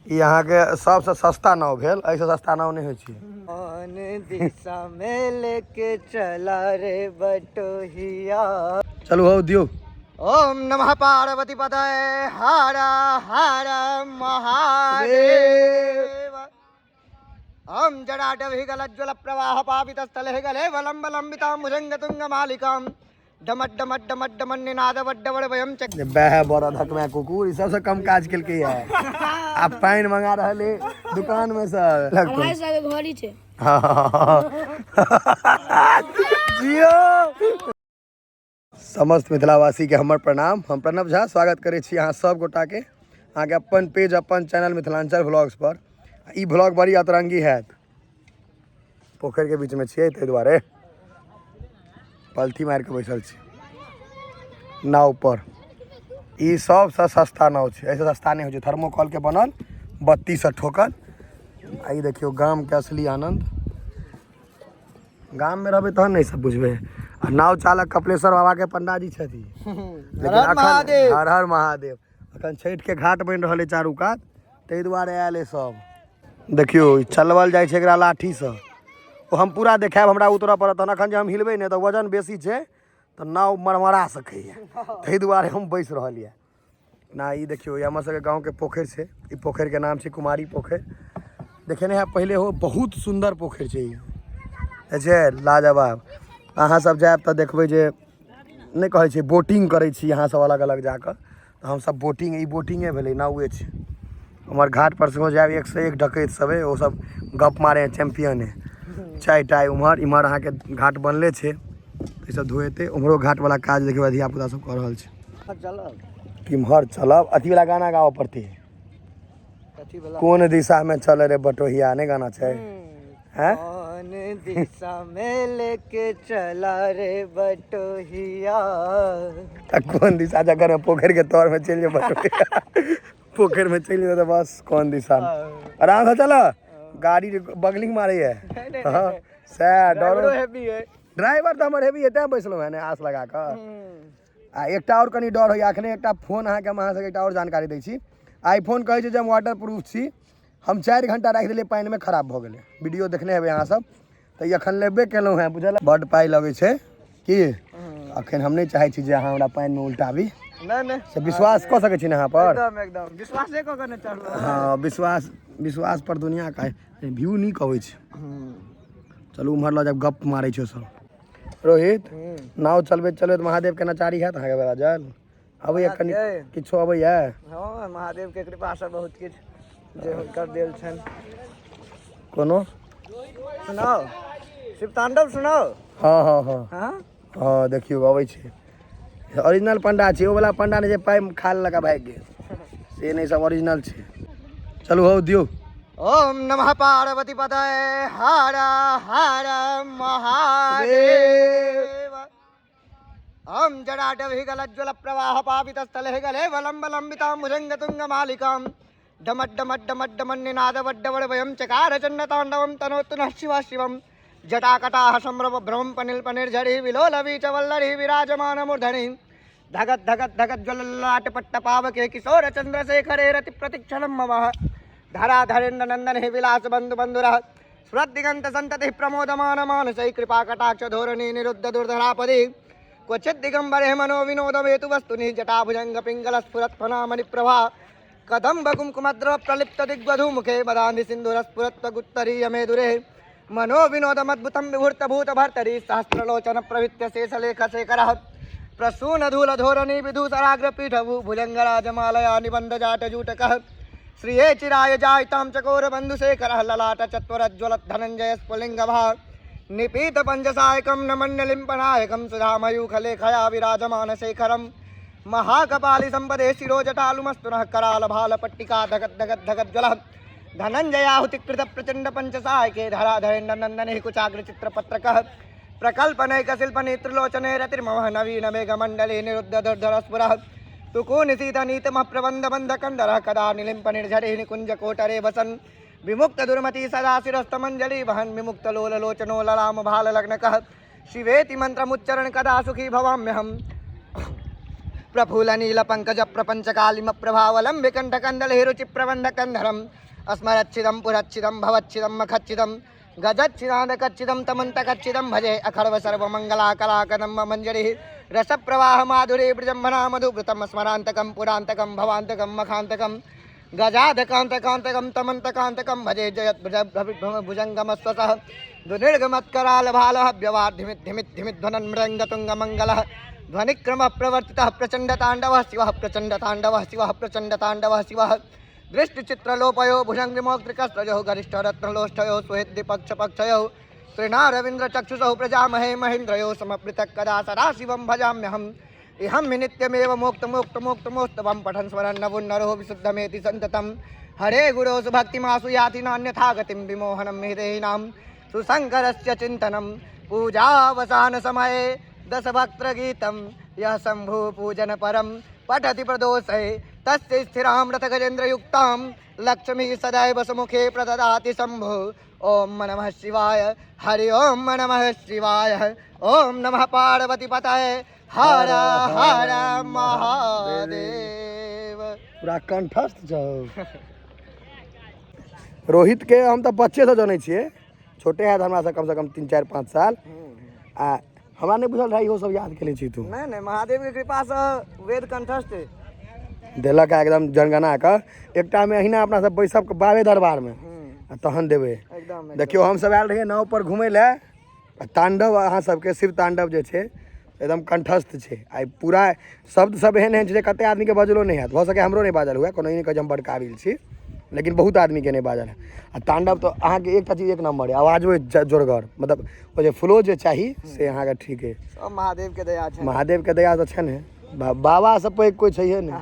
ई अहाँके सबसँ सस्ता नाव भेल, एहिसँ सस्ता नाव नहि होइ छै। कौन दिशा में लेके चला रे बटोहिया। चलू हौ दियौ। ओम नमः पार्वती पतये हर हर महादेव। ओम जटाटविगलज्ज्वल प्रवाह पावित स्थले गले वलम्ब लम्बितां भुजंग तुंग मालिकां बह बड़द हकमे कुकुर, ई सबसँ कम काज केलकै है। आ पानि मंगा रहल है दुकान में से। 250 के घड़ी छै। जियो। समस्त मिथिलावासी के हमर प्रणाम। हम प्रणव झा स्वागत करै छी अहाँ सब गोटा के अहाँके अपन पेज अपन चैनल मिथिलांचल व्लॉग्स पर। ई व्लॉग बड़ी अतरंगी हैत। पोखरि के बीच में छियै ताहि दुआरे पलथी मारि के बैसल छी नाव पर। ई सबसँ सस्ता नाव छै, एहिसँ सस्ता नहि होइ छै। थर्मोकॉल के बनल, बत्ती से ठोकल। आ ई देखियौ गाम के असली आनंद। गाम में रहबै तहन ने ई सब बुझबै। आ नाव चालक कपिलेश्वर बाबा के पंडाजी छथिन। लेकिन हर हर अखन महादेव। हर हर महादेव। अखन छठि के घाट बनि रहल है चारू कात, ताहि दुआरे आयल है सब। देखियौ ई चलबल जाइ छै एकरा लाठीसँ। ओ हम पूरा देखायब, हमरा उतरऽ पड़त तहन। अखन जे हम हिलबै ने तऽ वजन बेसी छै तऽ नाव मरमरा सकैए, ताहि दुआरे हम बैस रहल यऽ ना। ई देखियौ ई हमर सबके गाँवके पोखरि छै। ई पोखरिके नाम छै कुमारी पोखरि। देखेने है पहिले हो, बहुत सुन्दर पोखरि छै ई, छै लाजवाब। अहाँ सब जायब तऽ देखबै जे नहि कहै छै बोटिंग करै छी अहाँ सब अलग अलग जाकऽ, तऽ हमसब बोटिंग, ई बोटिंगे भेलै, नावे छै। हमर घाट पर सेहो जायब, एक से एक डकैत सब है, ओ सब गप मारे है, चैंपियन है। चाय टाय उम्हर इम्हर अहाँके घाट बनले छै, ई सब धोएते। उम्हरो घाट वाला काज देखियौ धिया पुता सब कऽ रहल छै। किम्हर चलब? अथी वाला गाना गाबऽ पड़तै। कोन दिशा में चले रे बटोहिया, नहि गाना छै? हैं? कौन दिशा में लेके चला रे बटोहिया। तऽ कोन दिशा जकर में पोखरि के तर में चलि जाओ बटोहिया, पोखरि में चलि जाओ तऽ बस कोन दिशा में। आराम से चल, गाड़ी बगलिंग मारे है। हाँ सएह डरो। हैवी है ड्राइवर तऽ हमर हेवी है, तैं बैसलहुँ हेँ ने आस लगा कऽ। आ एकटा आओर कनि डर होइए। अखने एकटा फोन अहाँके हम अहाँ सबके एकटा आओर जानकारी दै छी। आईफोन कहै छै जे हम वाटर प्रूफ छी। हम 4 घंटा राखि देलियै पानिमे, खराब भऽ गेलै। वीडियो देखने हेबै अहाँ सब। तऽ ई अखन लेबे केलहुँ हेँ, बुझल बड्ड पाइ लगै छै की। अखन हम नहि चाहै छी जे अहाँ हमरा पानिमे उल्टाबी। नहि नहि, से विश्वास कऽ सकै छी ने अहाँ पर? एकदम एकदम विश्वासे कऽ के नहि चढ़लहुँ। हँ, विश्वास, विश्वास पर दुनिया का व्यू नीक अबै छै। चलू उम्हर लऽ जायब, गप मारै छै सब। रोहित, नाव चलबैत चलबैत महादेव के नचारी हैत अहाँके बाजल अबैया कनि? किछो अबैया? हँ, महादेव के कृपा से बहुत किछु जे हुनकर देल छनि। कोनो सुनाओ, शिव तांडव सुनाओ। हँ हँ हँ। हँ हँ, देखियौ अबै छै। ओरिजिनल पंडा छै, ओ वाला पंडा नहि जे पाइ खा लेलक आ भागि गेल, से नहि, सब ओरिजिनल छै। चलू हौ दियौ। ओम नमः पार्वती पतये हर हर महादेव। ओम जटाटविगलज्ज्वल प्रवाह पावित स्थले गले वलम्ब लम्बितां भुजंग तुंग मालिकां डमड्डमड्डमड्डमन्निनाद वड्डवडवयं चकार चण्ड ताण्डवं तनोतु नः शिव शिवं। जटाकटाह सम्भ्रम भ्रमं पनिल पनिर्झरी विलोल बीच वल्लरी विराजमान मूर्धनि धगत धगत धगत ज्वललाट पट्ट पावके किशोर चंद्रशेखरे रति प्रतिक्षणं मम धराधरेन्द्र नंदन हे विलास बंधु बंधुरः स्फुरद्दिगंत संतति प्रमोदमान मानसै कृपा कटाक्ष धोरणि निरुद्ध दुर्धरापदि क्वचित् दिगंबरे मनो विनोद हेतु वस्तुनि जटाभुजंग पिंगल स्फुरत् फणामणि प्रभा कदम्ब कुंकुमद्रव प्रलिप्त दिग्वधू मुखे मदानि सिंधुर स्फुरत्वगुत्तरीय मेदुरे मनो विनोदमद्भुतं विभूर्त भूत भर्तरि सहस्रलोचन प्रभित्य शेषलेख शेखरः प्रसून धूल धोरणि विधूसराग्र पीठ भुजंगराजमालया निबंध जाट जूटकः श्रिये चिराय जायतां चकोर बंधुशेखरः ललाट चत्वरज्वलत् धनंजय स्फुलिंगभः निपीत पंचसायकं नमन्य लिम्पनायकं सुधामयूखलेखया विराजमान शेखरं महाकपालि संपदे शिरोजटालुमस्तु नः कराल भाल पट्टिका धगत धगत धगत ज्वलः धनंजयाहुतिकृत प्रचंड पंचसायके धराधरेन्द्र नंदन कुचाग्र चित्रपत्रकः प्रकल्पनैक शिल्प नेत्रलोचने रतिर्मवः नवीन मेघमंडले निरुद्ध दुर्धर स्फुरः तुकोनिशीत नीतमः प्रबंध बंध कंदरः कदा निलिम्प निर्झरे निकुंज कोटरे वसन् विमुक्त दुर्मति सदा शिरस्तमंजलि वहन् विमुक्त लोल लोचनो ललाम भाल लग्नकः शिवेति मंत्रमुच्चरण कदा सुखी भवाम्यहम्। प्रफुल्लनीलपङ्कज प्रपञ्चकालिमप्रभावलम्बिकण्ठकन्दलहिरुचिप्रबन्धकन्धरम् अस्मरच्छिदं पुरच्छिदं भवच्छिदं मखच्छिदं गजच्छिदानकच्छिदं तमन्तकच्छिदं भजे अखर्व सर्वमङ्गलाकलाकदम्ब मञ्जरिः रसप्रवाहमाधुरी बृजम्भना मधुवृतं स्मरान्तकं पुरान्तकं भवान्तकं मखान्तकं गजाधकान्तकान्तकं तमन्तकान्तकं भजे जयद्भुजङ्गमस्वसः दुर्निर्गमत्करालभालः व्यवार्धिमिद्धिमिद्धिमिध्वनन्मृङ्गतुङ्गमङ्गलः ध्वनिक्रमप्रवर्तितः प्रचण्डताण्डवः शिवः प्रचण्डताण्डवः शिवः प्रचण्डताण्डवः शिवः दृष्टिचित्रलोपयो भुजङ्गिमौक्त्रिकस्रजो गरिष्ठरत्नलोष्ठयो सुहृद्विपक्षपक्षयो तृणारविन्द्रचक्षुषौ प्रजामहे महेन्द्रयो समपृथक् कदा सदाशिवं भजाम्यहम् इहं हि नित्यमेव मोक्तमोक्तमोक्तमोक्तवं पठन् स्मरन् नवुन्नरो विशुद्धमेति सन्ततं हरे गुरो सुभक्तिमासु याति नान्यथा गतिं विमोहनं हृदयिनां सुशङ्करस्य चिन्तनं पूजावसानसमये दशभक्त्रगीतं यः शम्भुपूजनपरं पठति प्रदोषे तस्य स्थिरां रथगजेन्द्रयुक्तां लक्ष्मीः सदैव सुमुखे प्रददाति शम्भु। ॐ नमः शिवाय। हरि ॐ नमः शिवाय। ॐ नमः पार्वतीपतये। हर हर महादेव। पूरा कंठस्थ छौ। रोहित के हम तऽ बच्चेसँ जनै छियै, छोटे हैत हमरासँ कमसँ कम 3 4 5 साल। आ हमरा नहि बुझल रहै इहो सब याद केने छी तू। नहि नहि, महादेव के कृपासँ वेद कंठस्थ अइ। देलक आ एकदम जनगणना के एकटा मे अहिना अपना सब बैसब बाबे दरबार मे आ तहन देबै। एकदम। देखियौ, हमसब आयल रहियै नाव पर घुमै लए आ तांडव अहाँ सबके शिव तांडव जे छै एकदम कंठस्थ छै। आ ई पूरा शब्द सब एहन एहन छै जे कते आदमीके बजलो नहि हैत। भऽ सकै हमरो नहि बाजल हुए, कोनो ई नहि कहै जे हम बड़ काबिल छी, लेकिन बहुत आदमीके नहि बाजल है। आ तांडव तऽ अहाँके एकटा चीज एक नंबर है, आवाजो जोरगर, मतलब ओ जे फ्लो जे चाही से अहाँके ठीक है। सब महादेव के दया छै। महादेवके दया तऽ छै ने, बाबा से पैघ कोइ छैहे नहि।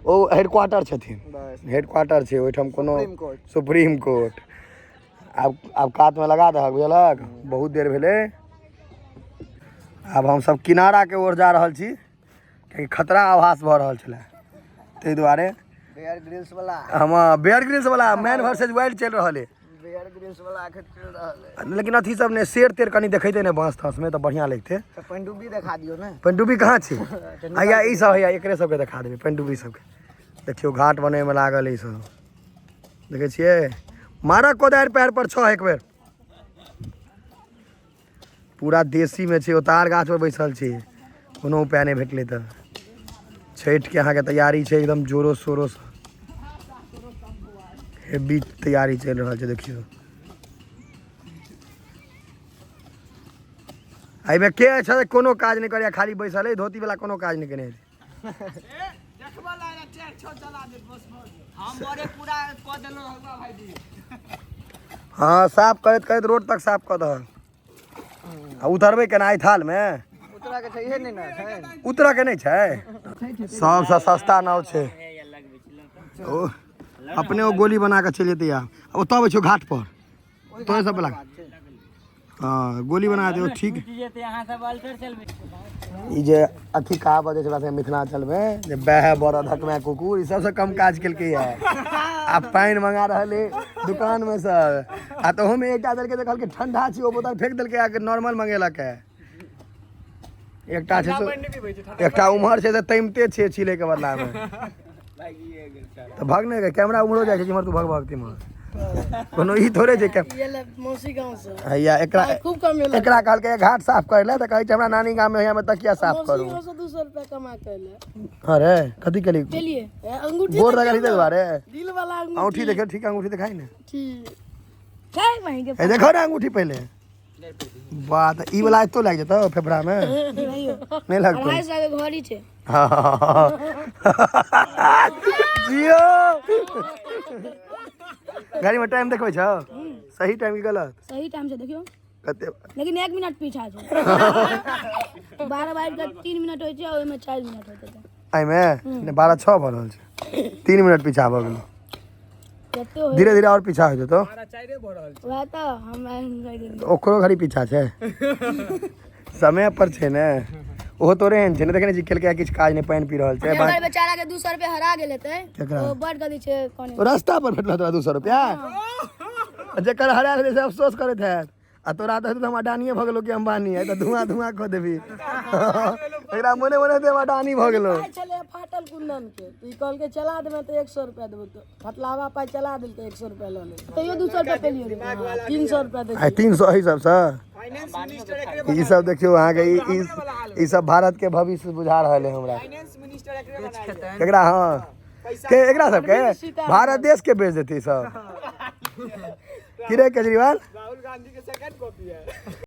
ओ हेडक्वार्टर छथिन। बस। हेडक्वार्टर छै ओहिठाम कोनो सुप्रीम कोर्ट। Supreme court. आब आब कातमे लगा दहक, बुझलक? बहुत देर भेलै। आब हमसब किनाराके ओर जा रहल छी, कियाकि खतरा आभास भऽ रहल छलै, ताहि दुआरे। बेयर ग्रिल्स वाला। हम बेयर ग्रिल्स वाला मैन वर्सेज वाइल्ड चलि रहल अइ। बेयर ग्रिल्स वाला एखन चलि रहल है। लेकिन अथी सब ने शेर तेर कनि देखैते ने बाँस ताँसमे तऽ बढ़िआँ लगतै। तऽ पनडुब्बी देखा दियौ ने। पनडुब्बी कहाँ छै? हैया ई सब, हैया एकरे सबके देखा देबै, पनडुब्बी सबके। देखियौ, घाट बनैमे लागल ई सब देखै छियै। मारक कोदारि पैर पर छह एक बेर। पूरा देसीमे छै। ओ तार गाछ पर बैसल छै, कोनो उपाय नहि भेटलै। तऽ छठिके अहाँके तैयारी छै एकदम जोरो शोरोसँ, हेवी तैयारी चलि रहल छै। देखियौ, एहिमे के छै? कोनो काज नहि करैया, खाली बैसल है। धोती वाला कोनो काज नहि केने हेतै। हम बड़े पूरा कऽ देलहुँ हौवा भाईजी। हँ, साफ करैत करैत रोड तक साफ कऽ दहक। आ उतरबै केना एहि थालमे? उतरा के छैहे नहि ने छै। उतरऽ के नहि छै। सबसँ सस्ता नाव छै ओ। अपने ओ गोली बना कऽ चलि जेतै। आब ओतऽ अबै छौ घाट पर, तोरे सब बला। हँ, गोली बना दे ठीक। ई जे अथी कहावत जे छै हमरा सबके मिथिलांचलमे जे बैह बरद हकमे कुकुर, ई सबसँ कम काज केलकै ये। आ पानि मंगा रहल है दुकानमे से, आ तहूमे एकटा देलकै तऽ कहलकै ठंडा छी, ओ बोतल फेंक देलकै आ नॉर्मल मंगेलक है। एकटा छै एकटा उम्हर छै तऽ तैमते छै छिले के बदलामे। तऽ भग नहि, कैमरा उम्हरो जाइ छै, जिम्हर तू भग भग तिम्हर। कोनो ई थोड़े छै ये ले मौसी गाँव से। हैया एकरा खूब कमेलक। एकरा कहलकै घाट साफ करै लए तऽ कहै छै हमरा नानी गाममे होइया तकिया साफ मौसी करू। गाँव से 200 रुपया कमा के अयलै। अरे, कथी केली? केलिए अंगूठी। गोर लगल ताहि दुआरे। दिल वाला अंगूठी। अंगूठी देखियौ, ठीक अंगूठी देखाइ ने। ठीक छै वहीं के। ए देखो ने अंगूठी पहिले। वाह, तऽ ई वाला एतो लागि जेतौ फेफड़ामे? नहि लगतौ? 250 के घड़ी छै। जियो, गाड़ी में टाइम देखबै छौ? सही टाइम की गलत? सही टाइम से देखियौ। कते? लेकिन 1 मिनट पीछा छै। 12:03 होइ छै, ओहिमे 4 मिनट होइत हेतै। एहिमे नहि, 12:06 भऽ रहल छै, 3 मिनट पीछा भऽ गेलौ। कते होइ? धीरे धीरे आओर पीछा हो जेतौ। वएह तऽ हम कहि देलियै। तऽ ओकरो घड़ी पीछा छै, समय पर छै ने। ओहो तोरे एहन छै ने, देखने छी केलकै किछु काज नहि, पानि पी रहल छै। जकर बेचारा के 200 रुपया हरा गेल हेतै। केकरा? ओ बड गदी छै कोने। रास्ता पर भेटल तोरा 200 रुपया? जेकर हरायल हेतै से अफसोस करैत हैत, आ तोरा तऽ हेतौ तऽ हम अडानिए भऽ गेलौ कि अम्बानी है, तऽ धुआं धुआं कऽ देबही। एकरा मोने मोने हेतै अडानी भऽ गेलौ। पाइ छलै फाटल कुंदन के, तऽ ई कहलकै चला देबै तऽ 100 रुपया देबौ, तऽ फटलावा पाइ चला देलकै, 100 रुपया लऽ लेलकै। तैयो 200 रुपया पेलियो रे। 300 रुपया दे। आइ 300 एहि सबसँ ई सब देखियौ अहाँके ई ई ई सब भारत के भविष्य बुझा रहल है हमरा। केकरा? हाँ, के एकरा सबके भारत देश के बेच देते ई सब। की रे केजरीवाल? राहुल गांधी के सेकंड कॉपी है।